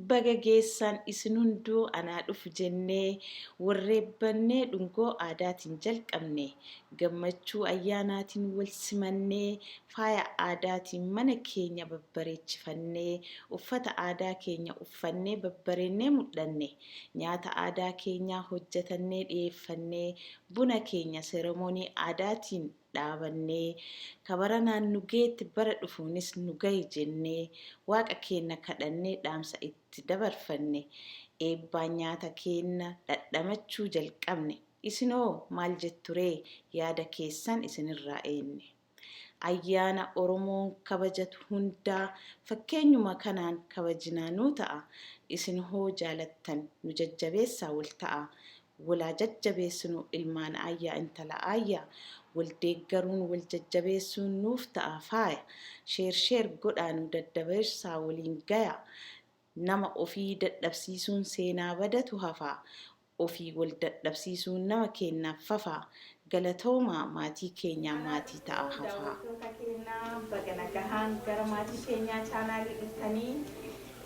Baga geessan isin hunduu anaa dhufu jennee warreebbannee dhungoo aadaatiin jalqabne. Gammachuu ayyaanaatiin wal simannee, faaya aadaatiin mana keenya babbareechifannee, uffata aadaa keenya uffannee babbareennee mul'anne. Nyaata aadaa keenyaa hojjetannee dhiyeeffannee, buna keenya seremoonii aadaatiin dhaabannee, ka baranaan nu geette bara dhufuunis nu gahi jennee Waaqa keenna kadhannee dhaamsa itti dabarfanne. Eebbaan nyaata keenna dhadhamachuu jalqabne. Isinoo maal jetturee? Yaada keessan isinirraa eenne. Ayyaana Oromoon kabajatu hundaa fakkeenyuma kanaan kabajinaa nuu ta'a. Isin hoo jaalattan nu jajjabeessaa wal ta'aa. Wal haa jajjabeessinu ilmaan aayyaa intala aayyaa. Wal deeggaruun wal jajjabeessuun nuuf ta'a faaya. Share share godhaa nu daddabarsaa waliin gayaa. Nama ofii dadhabsiisuun seenaa badatu hafaa. Ofii wal dadhabsiisuun nama keennaaf fafaa. Galatoomaa maatii keenyaa maatii ta'aa hafaa. Daawwattoota keenya, baga nagahaan gara maatii keenyaa chaanaalii dhuftanii.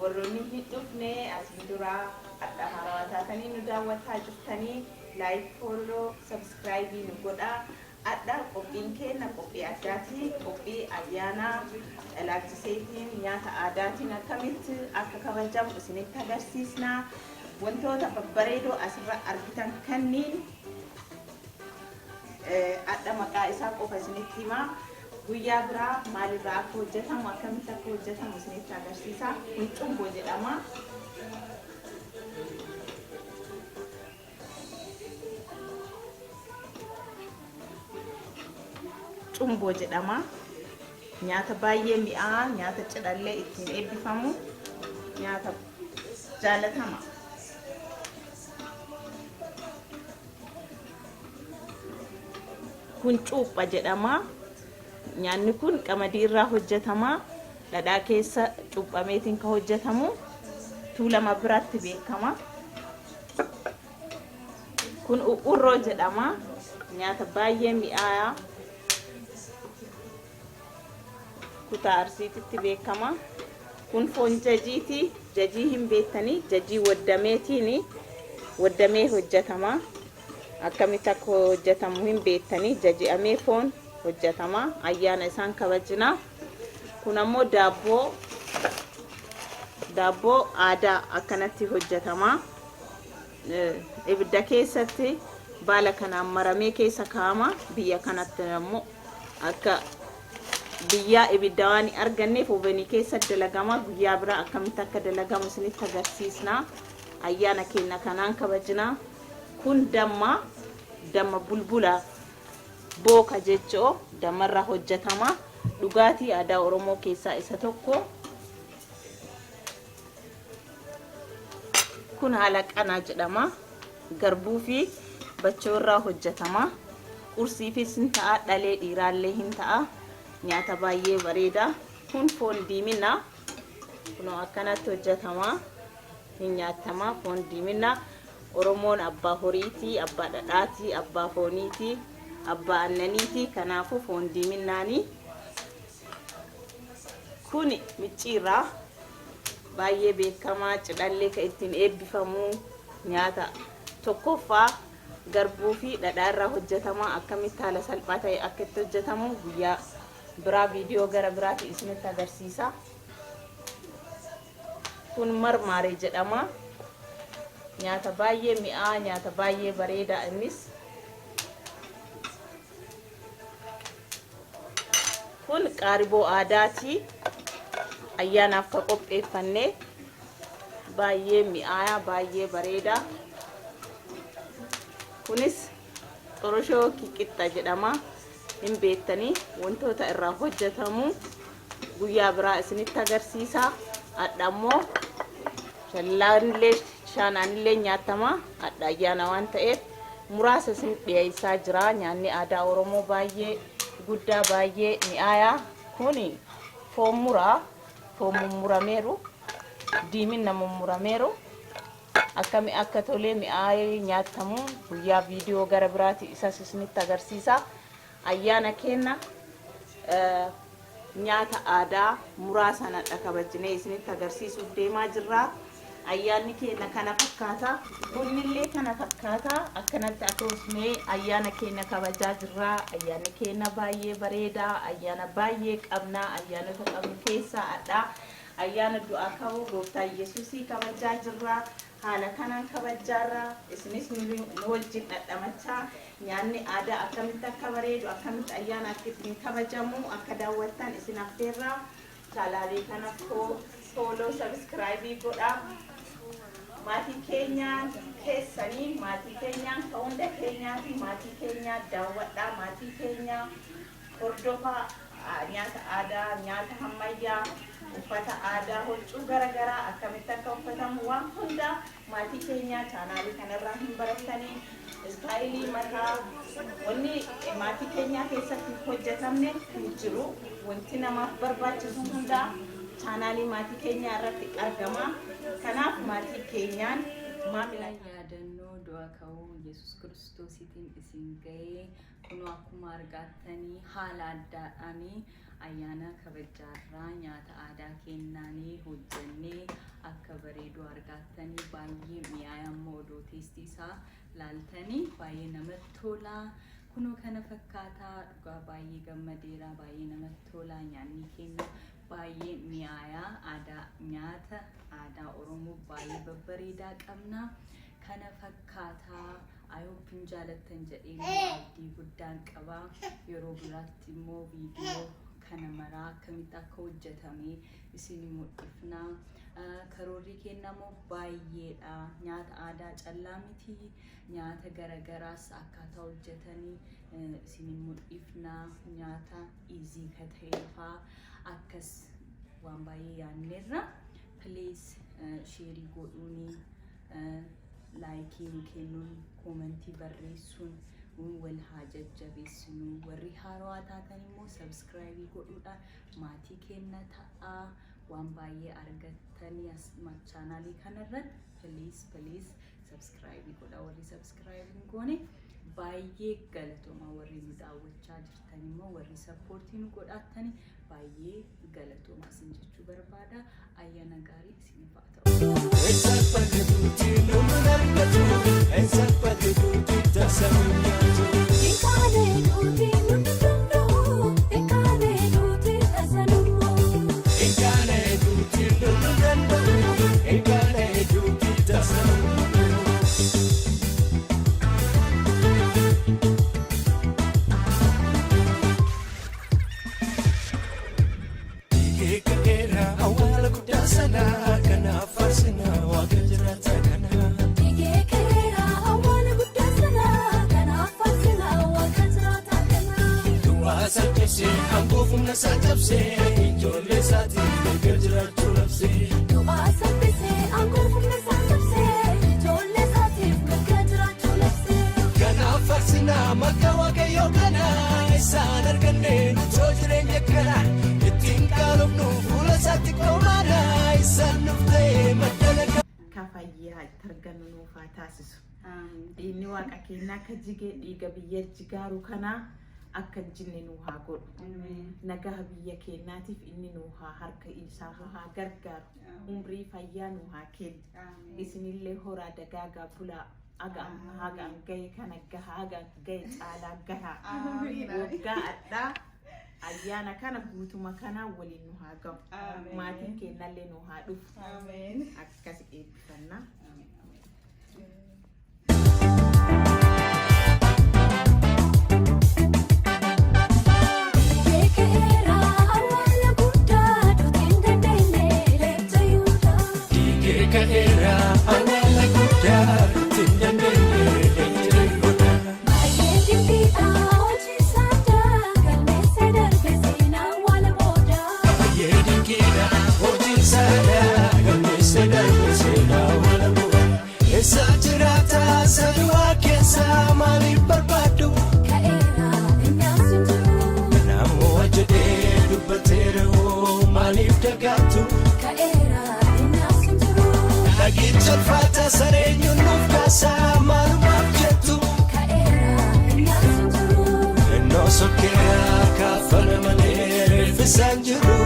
Warroonni hin dhufne asiin dura, hadha haarawaa taatanii nu daawwataa jirtanii, like, follow, subscribe nu godhaa. Hadha qophiin keenya qophii addaati. Qophii ayyaanaa ilaalchiseetiin nyaata aadaatiin akkamitti akka kabajamu isinitti agarsiisna. Wantoota babbareedoo asirra argitan kanniin hadha maqaa isaa qofa isinitti himaa. Guyyaa biraa maalirraa akka hojjetamu, akkamitti akka hojjetamu isinitti agarsiisa. Kun cumboo jedhama. Cumboo jedhama. Nyaata baay'ee mi'aa, nyaata cidhallee ittiin eebbifamu, nyaata jaalatama. Kun cuupha jedhama. Nyaanni kun qamadii irraa hojjetama. Dhadhaa keessa cuuphameetiin kan hojjetamu. Tuulama biratti beekama. Kun u'urroo jedhama. Nyaata baay'ee mi'aayaa. Kutaa Arsiititti beekama. Kun foon jajiiti. Jajii hin beektanii? Jajii waddameetiin waddamee hojjetama. Akkamitti akka hojjetamu hin beektanii? Jaji'amee foon hojjetama. Ayyaana isaan kabajina. Kun ammoo daabboo aadaa akkanatti hojjetama. Ibidda keessatti baala kanaan maramee keessa kaa'ama. Biyya kanatti ammoo akka biyyaa ibidda waan hin arganneef ovenii keessa dalagama. Guyyaa biraa akkamitti akka dalagamu isinitti agarsiisna. Ayyaana keenya kanaan kabajina. Kun damma, damma bulbula booka jechoo dammarraa hojjetama. Dhugaatii aadaa Oromoo keessaa isa tokko. Kun halaqanaa jedhama. Garbuu fi bachoo irraa hojjetama. Qursiifis hin ta'a, dhalee dhiiraallee hin ta'a. Nyaata baay'ee bareeda. Kun foon diimina. Kunoo akkanatti hojjetama. Hin nyaatama foon diimina. Oromoon abbaa horiiti, abbaa dhadhaati, abbaa fooniiti, abbaa aannaniiti. Kanaafuu foon diiminaani. Kuni micciirraa baay'ee beekamaa, cidhallee kan ittiin eebbifamu, nyaata tokkoffaa garbuu fi dhadhaa irraa hojjetama. Akkamitti haala salphaa ta'e akka itti hojjetamu guyyaa biraa viidiyoo gara biraatiin isinitti agarsiisa. Kun marmaaree jedhama. Nyaata baay'ee mi'aa, nyaata baay'ee bareedaa innis. Kun qaariboo aadaati. Ayyaanaaf ka qopheeffanne, baay'ee mi'aayaa, baay'ee bareeda. Kunis xoroshoo qixxa jedhama. Hin beektanii, wantoota irraa hojjetamu guyyaa biraa isinitti agarsiisa. Hadha immoo shallaanillee shaanaanillee nyaatama. Hadha ayyaana waan ta'eef muraasa isin dhiyeessaa jira. Nyaanni aadaa Oromoo baay'ee guddaa, baay'ee mi'aayaa. Kuni foon muraa, foon mummurameeru, diiminna mummurameeru. Akkami akka tolee mi'aayee nyaatamu guyyaa viidiyoo gara biraati isas isinitti agarsiisa. Ayyaana keenya nyaata aadaa muraasa nadha kabajnee isinitti agarsiisuuf deemaa jirra. Ayyaanni keenya kana fakkaata. Bunnillee kana fakkaata. Akkanatti atoosnee ayyaana keenya kabajaa jirra. Ayyaanni keenya baay'ee bareeda. Ayyaana baay'ee qabna. Ayyaanota qabnu keessaa adha. Ayyaana du'aa ka'uu Gooftaa Yesuusii kabajaa jirra. Haala kanaan kabajaarra. Isinis nu wajjin dhadhamachaa nyaanni aadaa akkamitti akka bareedu, akkamitti ayyaana akka ittiin kabajamu akka daawwattan isin affeerra. Chaanaalii kana follow, subscribe godhaa. Maatii keenyaan keessanii, maatii keenyaan ka hunda keenyaati. Maatii keenya daawwadhaa, maatii keenya hordofaa. Nyaata aadaa, nyaata ammayyaa, uffata aadaa, huccuu garaagaraa akkamitti akka uffatamu, waan hunda maatii keenya chaanaalii kanarraa hin barattanii. Style mataa, wanni maatii keenyaa keessatti hojjetamne hin jiru. Wanti namaaf barbaachisu hunda chaanaalii maatii keenyaa irratti argama. Kanaaf maatii keenyaan maamila. Yaadannoo du'a ka'uu Yesus Kiristoosiitiin isin ga'ee. Kunoo akkuma argattanii haala addaadhaan ayyaana kabajaarraa nyaata aadaa kennaanii hojjannee akka bareedu argattanii, baay'ee mi'aayaa immoo odoo taste isaa laaltanii baay'ee namatti tola. Kunoo kana fakkaataa, dhugaa baay'ee gammadeera, baay'ee namatti tola. Nyaanni keenya baay'ee mi'aayaa, aadaa, nyaata aadaa Oromoo baay'ee babbareedaa qabna. Kana fakkaataa, I hope hin jaalattan jedhee immoo abdii guddaan qaba. Yeroo biraatti immoo viidiyoo kana maraa akkamitti akka hojjetame isin mul'ifna. Karoorri kennamu baay'eedha. Nyaata aadaa callaa miti. Nyaata garagaraas akkaataa hojjetanii isin mul'ifna. Nyaata easy ka ta'e faa akkas waan baay'ee yaadneerra. Please, share godhuuni, like nu kennuun, comment barreessuun wal haa jajjabeessinu. Warri haarawaa taatan immoo subscribe godhuudhaan maatii kenna ta'aa. Waan baay'ee argattanii as chaanaalii kanarratti. Please, please, subscribe godha. Warri subscribe hin goone, baay'ee galatooma. Warri nu daawwachaa jirtan immoo, warri support nu godhattani, baay'ee galatooma isin jechuu barbaada. Ayyaana gaarii isiniif haa ta'u. Eessatti duuti lumuun argatu? Eessatti duuti tasa nyaatu? Eekaalee duuti nuti danda'u, eekaalee duuti tasanummoo. Eegaalee duuti loluu danda'u? Eegaalee duuti tasa nyaatu? Dhiigee ka'eera awwaala guddaa sana, kanaaf faarsina Waaqa jiraata kana. Dhiigee ka'eera awwaala guddaa sana, kanaaf faarsina Waaqa jiraataa kana. Du'aa isaa cabsee, aangoo humna isaa cabsee, ijoollee isaatiif mirga jiraachuu labsee. Du'aa salphisee, aangoo humna isaa cabsee, ijoollee isaatiif mirga jiraachuu labsee. Kanaaf faarsina maqaa Waaqayyoo kana, isaan arganne nutoo jireenya kana ittiin qaanofnu fuula isaatti qomaana isaan nuuf ta'e madda nagaa. Akka fayyaa itti argannu nuuf haa taasisu. Dhiigni Waaqa keenyaa akka jigee dhiiga biyya jigaaru kanaa akka hin jinne nu haa godhu. Nagaa biyya keenyaatiif inni nu haa harka isaa haa gargaaru. Umrii fayyaa nu haa kennu. Isinillee horaa, dagaagaa, bulaa. Haga haga gahe kana gaha, haga gahe caalaa gaha. Waggaa addaa ayyaana kana guutuma kana waliin nu haa gahu. Maatiin keenyallee nu haa dhufu. Akkas eebbifannaa. Dhiigee ka'eera awwaala guddaa, duuti hin dandeenye leenca Yihudaa. Dhiigee ka'eera awwaala guddaa, ittiin dandeenye leenca Yihudaa. Baay'ee dinqiidha hojii isaadha, galmeessee darbe seenaa awwaala booda. Baay'ee dinqiidha hojii isaadha, galmeessee darbe seenaa awwaala booda. Eessa jiraata sadu'aa keessa, maaliif barbaaddu? Ka'eera, innaas hin jiru. Namoo jedhee dubbateera hoo, maaliif dagaattu? Ka'eera, innaas hin jiru. Dhagicha ulfaata sareenyuun nuuf kaasaa, maalumaaf jettu? Ka'eera, innaas hin jiru. Innoo sokkeera kaafana malee reeffisaan jiru.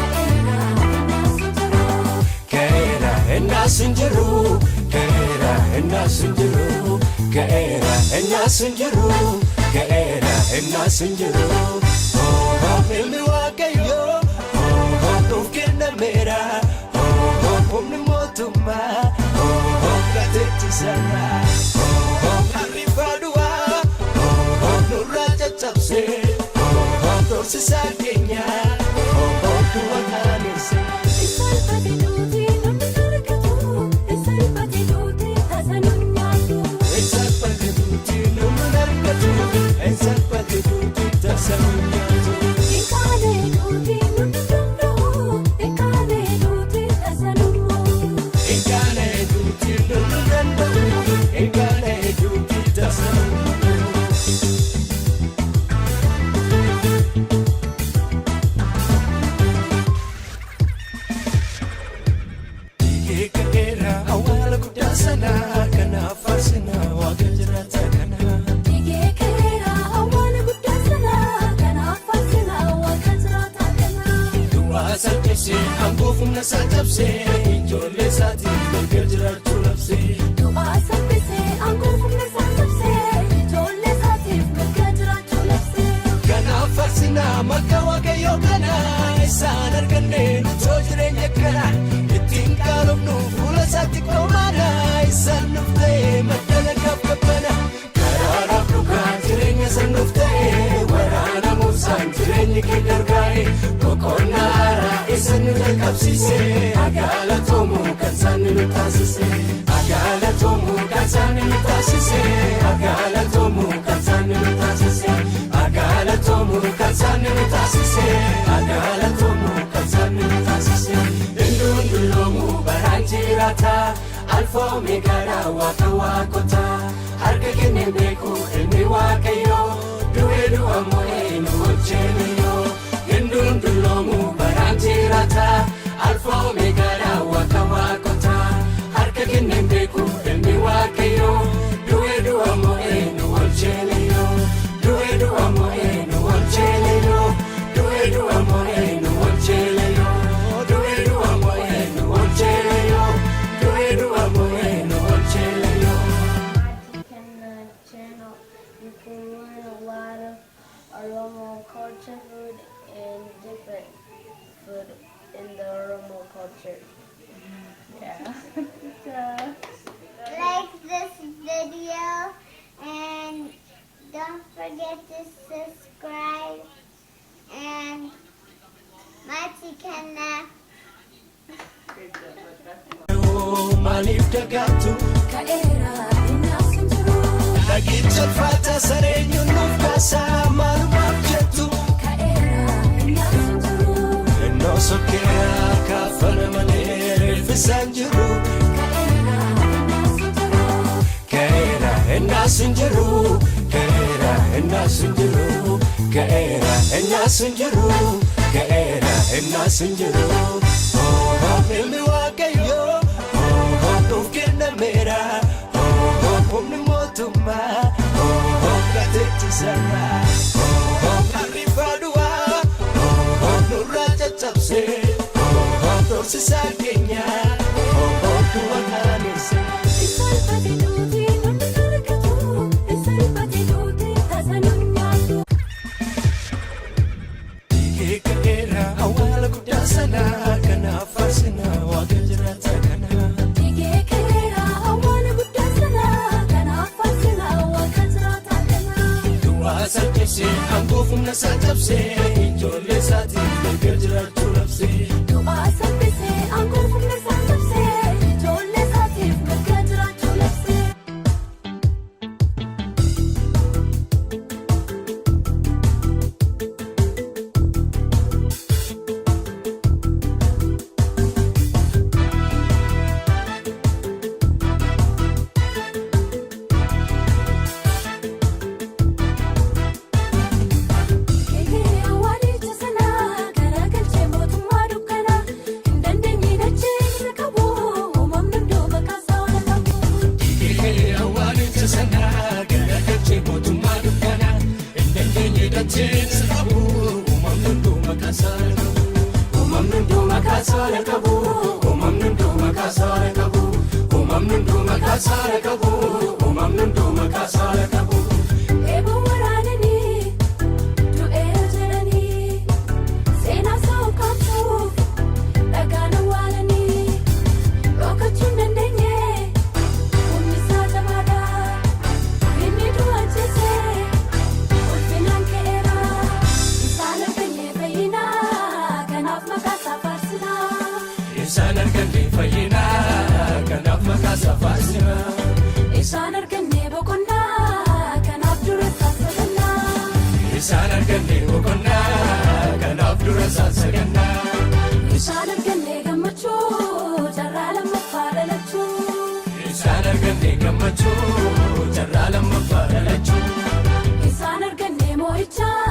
Ka'eera, innaas hin jiru. Ka'eera. Innaas hin jiru, ka'eera, innaas hin jiru, ka'eera, innaas hin jiru, ka'eera, innaas hin jiru. Oh, ilmi Waaqayyoo, oh, nuuf kennameera, oh, humni mootummaa, oh, gateetti sarara, oh, arriifaa du'aa, oh, nurraa caccabsee, oh, dorsisaa keenya, oh, du'a kaaneesse. Salphate duuti namni argatu, salphate duuti tasa nu nyaatu. Salphate duuti namni argatu, salphate duuti tasa nu nyaatu. Ekaanee duuti namni danda'u, ekaanee duuti tasa nu mootu. Egaana duuti namni danda'u, egaana duuti tasa nu nyaatu. Ka'eera awwaala guddaa sana, kanaaf faarsinaa waaqa jiraata kana. Dhiigee ka'eera awwaala guddaa sana, kanaaf faarsinaa waaqa jiraataa kana. Du'aa salphisee aangoo humna isaa cabsee ijoollee isaatiif mirga jiraachuu labsee. Du'aa salphisee aangoo humna isaa cabsee ijoollee isaatiif mirga jiraachuu labsee. Kanaaf faarsinaa maqaa Waaqayyoo kana, isaan arganne nutoo jireenya kana, ittiin qaanofnu fuula isaatti qomaana, isaan nuuf ta'e madda nagaaf qabbana. Karaaraaf dhugaa jireenya san nuuf ta'e, waraana Muusaan jireenyi kee gargaare, boqonnaa haaraa isa nu jalqabsiise, agaalatoomuu kan isaan nu taasise, agaalatoomuu kan isaan nu taasise, agaalatoomuu kan isaan nu taasise, agaalatoomuu kan isaan nu taasise, agaalatoomuu kan isaan nu taasise. Hinduun dulloomuu baraan jiraata, alfa omeegaadha waaqa waaqotaa, harka kenneen beeku ilmi Waaqayyoo, du'ee du'a mo'ee nu hojjeeniyyoo. Hinduun dulloomuu baraan jiraata, alfa omeegaadha waaqa waaqotaa, harka kenneen beeku ilmi Waaqayyoo, du'ee du'a mo'ee nu hojjeeniyyoo. Du'ee du'a mo'ee nu hojjeeniyyoo. Du'ee du'a mo'ee nu hojjeeniyyoo. Du'ee du'a mo'ee nu hojjeeniyyoo. Du'ee du'a mo'ee nu hojjeeniyyoo. Kenna channel, you can learn a lot of Oromo culture food and different food in the Oromo culture. Like this video and don't forget to subscribe and Mati Kenna. Maaliif dagaattu? Ka'eera innaas hin jiru. Dhagicha ulfaataa sareenyuun nuuf kaasaa, maalumaaf jettu? Ka'eera innaas hin jiru. Innoo sokkeera kaafana malee reeffisaan jiru. Ka'eera innaas hin jiru. Ka'eera innaas hin jiru. Ka'eera innaas hin jiru. Ka'eera innaas hin jiru. Ka'eera innaas hin jiru. Oh, ilmi Waaqayyoo, oh, nuuf kennameera. Oh, humni mootummaa, oh, gateetti sarara. Oh, arriifaa du'aa, oh, nurraa caccabsee. Oh, dorsisaa keenya, oh, du'a kaaneesse. Salphate duuti namni argatu, salphate duuti tasa nu nyaatu. Ka'eera awwaala guddaa sana, kanaaf faarsinaa waaqa jiraata kana. Dhiigee ka'eera awwaala guddaa sana, kanaaf faarsinaa waaqa jiraataa kana. Du'aa salphisee aangoo humna isaa cabsee ijoollee isaatiif mirga jiraachuu labsee. Du'aa salphisee aangoo humna isaa cabsee ijoollee isaatiif mirga jiraachuu labsee. Eegee awwaalicha sana garagalchee mootummaa dukkana hin dandeenye dachee ni qabu uumamni hunduu maqaa isaa ol qabu. Awwaalicha sana garagalchee mootummaa dukkana hin dandeenye dachee qabu, uumamni hunduu maqaa isaa qabu. Uumamni hunduu maqaa isaa qabu. Uumamni hunduu maqaa isaa qabu. Maqaa saala qabu uumamni hunduu maqaa saala qabu. Eeboo waraananii du'eera jedhanii seenaa isaa ukkaamsuuf dhagaan awwaalanii dhokachuu hin dandeenye humni isaa jabaadha inni du'a ajjeese ulfinaan ka'eera isaan arganne fayyinaa kanaaf maqaa isaa faarsinaa. Isaan arganne fayyinaa kanaaf maqaa isaa faarsinaa. Isaan arganne boqonnaa kanaaf dura isaa sagannaa. Isaan arganne boqonnaa kanaaf dura isaa sagannaa. Isaan arganne gammachuu carraa lammaffaa dhalachuu. Isaan arganne gammachuu carraa lammaffaa dhalachuu. Isaan arganne moo'ichaa.